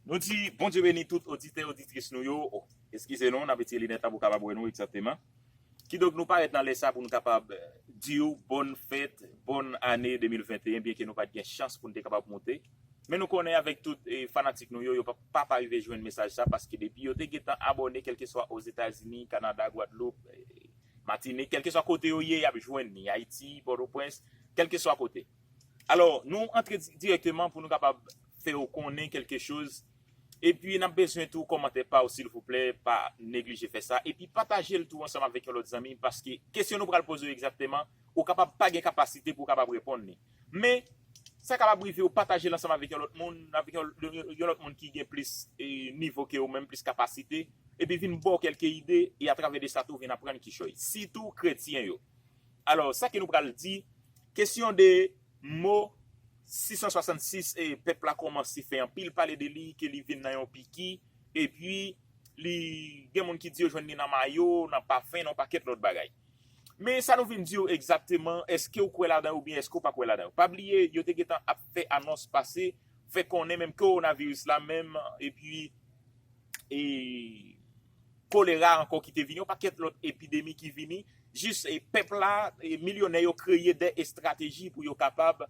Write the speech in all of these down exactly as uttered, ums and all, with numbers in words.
Nou di Bondye beni tout oditè, oditris nou yo. Oh, eskize nou, n ap retire linèt la pou kapab wè nou egzakteman. Kidonk, nou parèt nan lè sa pou nou kapab, eh, di w bòn fèt, bòn ane de mil venteyen, byenke nou pa t gen chans pou n te kapab moute. Men nou konnen avèk tout, eh, fanatik nou yo, yo pa, pa, pa rive jwenn mesaj sa, paske depi yo te gentan abòne, kèlkeswa Ozetazini, Kanada, Gwadloup, eh, Matinik, kèlkeswa kote yo ye, y ap jwenn ni Ayiti, Pòtoprens, kèlkeswa kote. Alò, nou antre di-, dirèkteman pou nou kapab fè w konnen kèlke choz. Epi, n ap bezwen tou kòmantè pa w, silvouplè, pa neglije fè sa. Epi, pataje l tou ansanm avèk yon lòt zanmi, paske kesyon nou pral poze w egzakteman, ou kapab pa gen kapasite pou w kapab reponn li. Men, sa kapab rive w pataje l ansanm avèk yon lòt moun, avèk yon, yon, yon lòt moun ki gen plis, eh, nivo ke ou menm, plis kapasite, epi vin ba w kèlke ide, e atravè de sa tou vin aprann kichòy. Sitou kretyen yo. Alò, sa ke nou pral di, kesyon de mo sis san swasannsis, e pèp la kòmanse fè anpil pale de li, ke li vin nan yon piki, epi li gen moun ki di yo jwenn li nan mayo, nan pafen, nan yon pakèt lòt bagay. Men sa nou vin di w egzakteman, èske w kwè ladan oubyen èske w pa kwè ladan? Pa bliye, yo te gentan ap fè anons pase, fè konnen menm kowonaviris la menm, epi, e, kolera ankò ki te vini, yon pakèt lòt epidemi ki vini, jis, e, pèp la, e, milyonè yo kreye de estrateji pou yo kapab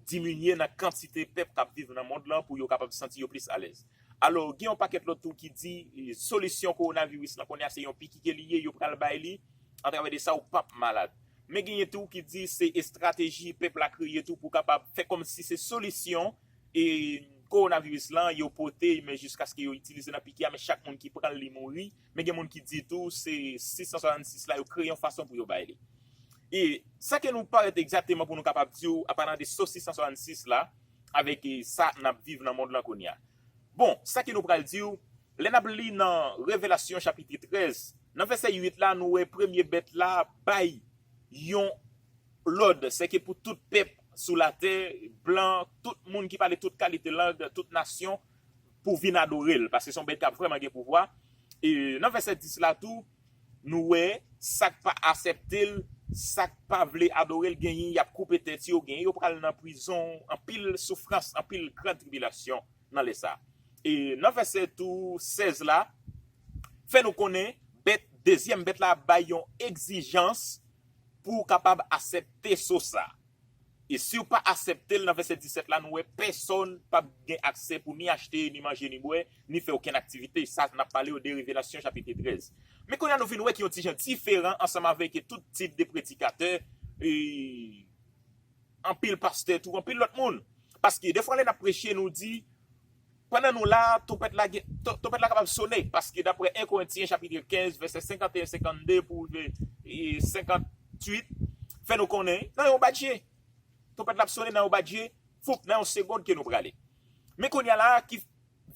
diminye nan kantite pèp k ap viv nan mond lan pou yo kapab santi yo plis alèz. Alò, gen yon pakèt lòt tou ki di, e, solisyon kowonaviris lan kounye a se yon piki ke li ye, yo pral bay li, atravè de sa ou p ap malad. Men genyen tou ki di se estrateji pèp la kreye tou pou kapab fè kòmsi se solisyon, e, kowonaviris lan, yo pote, men jiskaske yo itilize nan piki a, men chak moun ki pran l, li mouri. Men gen moun ki di tou se sis san swasannsis la, yo kreye yon fason pou yo bay li. E sa ke nou parèt egzakteman pou nou kapab di w, apanan de so sis san swasannsis la, avèk, e, sa n ap viv nan mond lan kounye a. Bon, sa ke nou pral di w, lè n ap li nan Revelasyon chapit trèz, nan vèsè uit la, nou wè premye bèt la bay yon lòd, sèke pou tout pèp sou latè, blan, tout moun ki pale tout kalite lang, tout nasyon, pou vin adore l, paske se yon bèt k ap vrèman gen pouvwa. E nan vèsè dis la tou, nou wè sa k pa aksepte l, sa k pa vle adore l, genyen y ap koupe tèt yo, genyen yo pral nan prizon, anpil soufrans, anpil gran tribilasyon nan lè sa. E nan vèsè tou sèz la, fè nou konnen bèt, dezyèm bèt la ap bay yon egzijans pou w kapab aksepte so sa. E si w pa aksepte l nan vèsè disèt la, nou wè pèsonn p ap gen aksè pou ni achte, ni manje, ni bwè, ni fè okenn aktivite. Sa, n ap pale w de Revelasyon chapit trèz. Men kounye a nou vin wè ki yon ti jan diferan ansanm avèk tout tip de predikatè, e, anpil pastè tou, anpil lòt moun. Paske defwa lè n ap preche, nou di, pandan nou la, twonpèt la gen, tw-, twonpèt la kapab sone, paske daprè en Korentyen chapit kenz, vèsè senkanteyen, senkannde pou rive, e, senkantuit, fè nou konnen, nan yon bat je, twonpèt la ap sone nan yon bat je, foup, nan yon segond ke nou prale. Men kounye a la, ki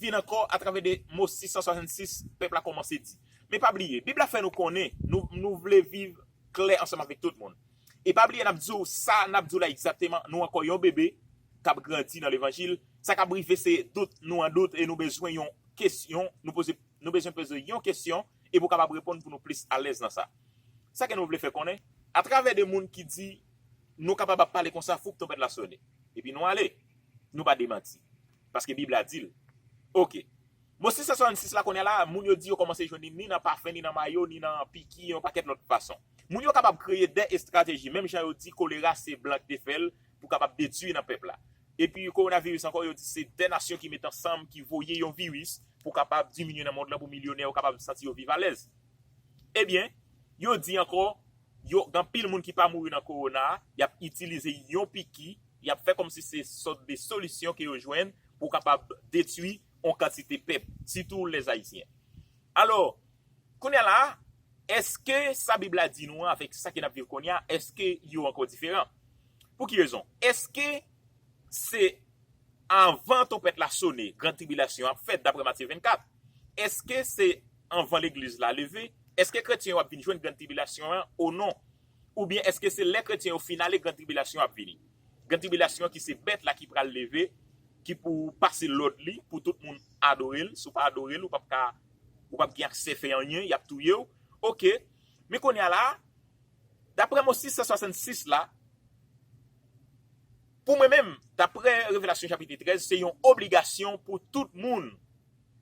vin ankò atravè de mo sis san swasannsis, pèp la kòmanse di. Men pa bliye, Bib la fè nou konnen, nou, nou vle viv klè ansanm avèk tout moun. E pa bliye, n ap di w sa, n ap di w la egzakteman, nou ankò yon bebe k ap grandi nan levanjil. Sa k ap rive se dout, nou an dout, e nou bezwen yon kesyon, nou poze, nou bezwen poze yon kesyon, e pou kapab reponn pou nou plis alèz nan sa. Sa ke nou vle fè konnen, atravè de moun ki di, nou kapab ap pale konsa, fouk twonpèt la sone. Epi nou ale, nou pa demanti. Paske Bib la di l. Oke. Mo sis san swasannsis la kounye a la, moun yo di yo kòmanse jwenn li ni nan pafen, ni nan mayo, ni nan piki, yon pakèt lòt fason. Moun yo kapab kreye de estrateji, menm jan yo di kolera se blan ki te fè l pou kapab detwi nan pèp la. Epi kowonaviris ankò, yo di se de nasyon ki met ansanm, ki voye yon viris pou kapab diminye nan mond lan, pou milyonè yo kapab santi yo viv alèz. Ebyen, yo di ankò, yo, gen anpil moun ki pa mouri nan kowona, y ap itilize yon piki, y ap fè kòmsi se sòt de solisyon ke yo jwenn pou kapab detwi yon kantite pèp, sitou lèzayisyen. Alò, kounye a la, èske sa Bib la di nou an avèk sa ke n ap viv kounye a, èske yo ankò diferan? Pou ki rezon? Èske se anvan twonpèt la sone, gran tribilasyon ap fèt, daprè Matye vennkat? Èske se anvan legliz la leve? Èske kretyen yo ap vin jwenn gran tribilasyon an ou non? Oubyen èske se lè kretyen yo fin ale, gran tribilasyon ap vini? Gran tribilasyon ki se bèt la ki pral leve, ki pou pase lòd li, pou tout moun adore l. Si w pa adore l, ou p ap ka, ou p ap gen aksè fè anyen, y ap touye w. Oke. Men kounye a la, daprè mo sis san swasannsis la, pou mwen menm, daprè Revelasyon chapit trèz, se yon obligasyon pou tout moun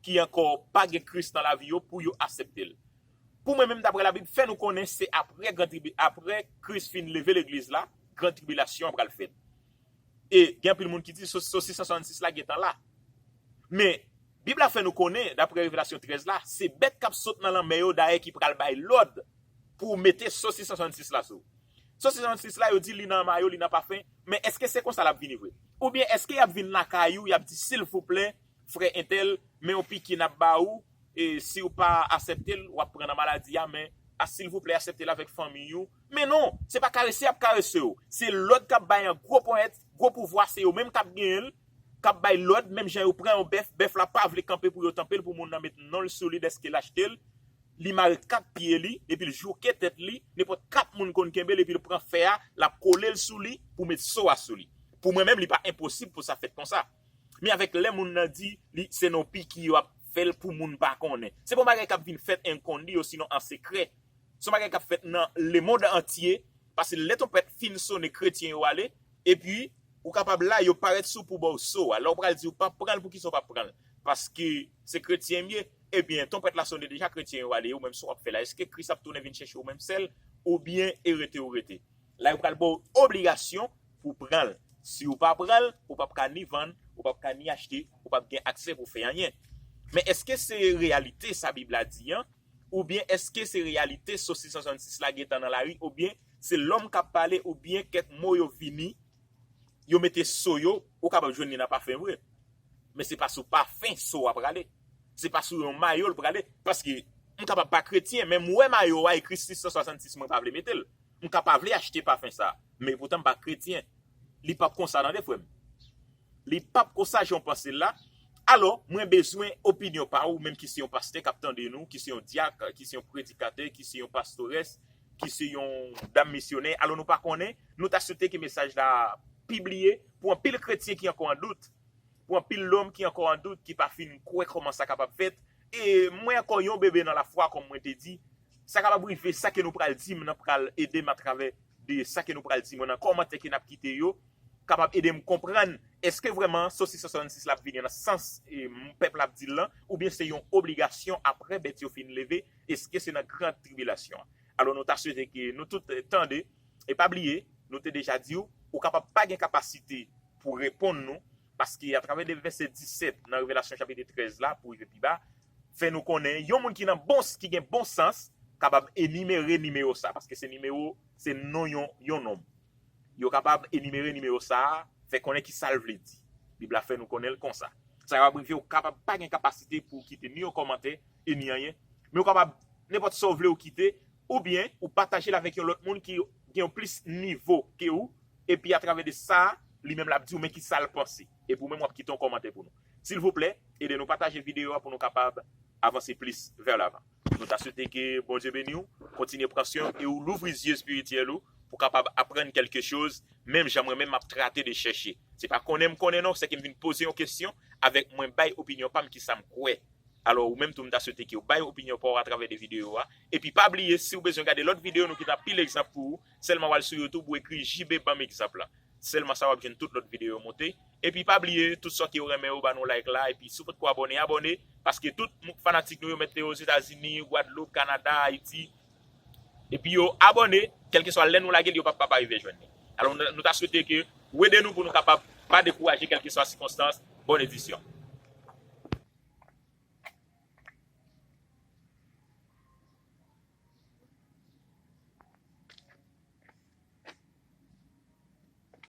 ki ankò pa gen Kris nan lavi yo pou yo aksepte l. Pou mwen menm, daprè Labib, fè nou konnen se apre gran tribi, apre Kris fin leve legliz la, gran tribilasyon an pral fèt. E gen anpil moun ki di so- sosis san swasannsis la gentan la. Men, Bib la fè nou konnen, daprè Revelasyon trèz la, se bèt k ap sot nan lanmè yo dayè ki pral bay lòd pou mete sosis san swasannsis la sou. Sosis san swasannsis la, yo di li nan mayo, li nan pafen, men èske se konsa l ap vini vre? Oubyen èske y ap vin lakay ou, y ap di, silvouplè, frè entèl, men yon piki n ap ba ou, e si w pa aksepte l, w ap pran nan maladi a, men a silvouplè aksepte l avèk fanmi ou. Men non, se pa karese y ap karese w. Se lòd k ap bay an gwo ponyèt, gwo pouvwa, se yo menm k ap genyen l, k ap bay lòd, menm jan yo pran yon bèf, bèf la pa vle kanpe pou yo tanpe l, pou moun nan met non l sou li dèske l achte l, li mare kat pye li, epi l jouke tèt li, nenpòt kat moun konn kenbe l, epi l pran fè a, l ap kole l sou li pou met so a sou li. Pou mwen menm, li pa enposib pou sa fèt konsa. Men avèk lè moun nan di li se nan piki yo ap fè l pou moun pa konnen. Se pa yon bagay k ap vin fèt enkondi osinon an sekrè. Se yon bagay k ap fèt nan lemonn antye, paske lè twonpèt fin sone, kretyen yo ale, epi ou kapab la, yo parèt sou pou ba w so a. Lè w pral di ou p ap pran l, poukisa w p ap pran l? Paske se kretyen m ye. Ebyen, twonpèt la sone deja, kretyen yo ale, ou menm sa w ap fè la? Èske Kris ap tounen vin chèche w menm sèl, oubyen e rete ou rete? La, yo pral ba w obligasyon pou w pran l. Si w pa pran l, ou p ap ka ni vann, ou p ap ka ni achte, ou p ap gen aksè pou fè anyen. Men èske se reyalite sa Bib la di an? Oubyen èske se reyalite sosis san swasannsis la gentan nan lari? Oubyen se lòm k ap pale? Oubyen kèk mo yo vini, yo mete so yo, ou kapab jwenn li nan pafen vre. Men se pa sou pafen so a prale. Se pa sou yon mayo l prale. Paske m kapab pa kretyen, men m wè mayo a ekri sis san swasannsis, mwen pa vle mete l. M ka pa vle achte pafen sa, men poutan m pa kretyen. Li p ap konsa tande, frè m. Li p ap konsa jan w panse l la. Alò, mwen bezwen opinyon pa ou, ou menm ki se yon pastè k ap tande nou, ki se yon dyak, ki se yon predikatè, ki se yon pastorès, ki se yon dam misyonè. Alò, nou pa konnen, nou ta swete ke mesaj la pibliye pou anpil kretyen ki ankò an dout, pou anpil lòm ki ankò an dout, ki pa fin kwè kòman sa kapab fèt. E mwen ankò yon bebe nan lafwa, kòm mwen te di, sa kapab rive, sa ke nou pral di m nan pral ede m atravè de sa ke nou pral di mwen nan kòmantè ke n ap kite yo, kapab ede m konprann èske vrèman sosis san swasannsis la ap vini nan sans e, m- pèp la ap di l lan, oubyen se yon obligasyon apre bèt yo fin leve, èske se nan gran tribilasyon an? Alò, nou ta swete ke nou tout eh, tande, e pa bliye, nou te deja di w, ou kapab pa gen kapasite pou reponn nou, paske atravè de vèsè disèt nan Revelasyon chapit trèz la, pou rive pi ba, fè nou konnen yon moun ki nan bon, ki gen bon sans, kapab enimere nimewo sa, paske se nimewo, se non yon, yon nonm. Yo kapab enimere nimewo sa a, fè konnen ki sa l vle di. Bib la fè nou konnen l konsa. Sa kapab rive, ou kapab pa gen kapasite pou w kite ni yon kòmantè e ni anyen, men ou kapab, nenpòt sa w vle ou kite, oubyen ou pataje l avèk yon lòt moun ki gen yon plis nivo ke ou, epi atravè de sa, li menm l ap di w men ki sa l panse. Epi ou menm w ap kite yon kòmantè pou nou. Silvouplè, ede nou pataje videyo a pou nou kapab avanse plis vè lavan. Nou ta swete ke Bondye beni w, kontinye pran swen w e ou louvri zye espirityèl ou pou kapab aprann kèlke choz, menm jan mwen menm m ap trate de chèche. Se pa konnen m konnen non, se ke m vin poze yon kesyon avèk mwen bay opinyon pa m ki sa m kwè. Alò, ou menm tou, m ta swete ke w bay opinyon pa w atravè de videyo a. Epi pa bliye, si w bezwen gade lòt videyo nou ki t ap pile egzanp pou ou, sèlman w al sou YouTube ou ekri J B ban m egzanp la. Sèlman sa w ap jwenn tout lòt videyo yo monte. Epi pa bliye, tout sa ke w renmen yo, ba nou like la. Epi si w potko abòne, abòne. Paske tout mou- fanatik nou yo mèt te Ozetazini, Gwadloup, Kanada, Ayiti. Epi yo abòne, kèlkeswa lè nou lage l, yo p ap pa rive jwenn li. Alò, nou, nou ta swete ke w ede nou pou nou kapab pa dekouraje kèlkeswa sikonstans. Bòn edisyon.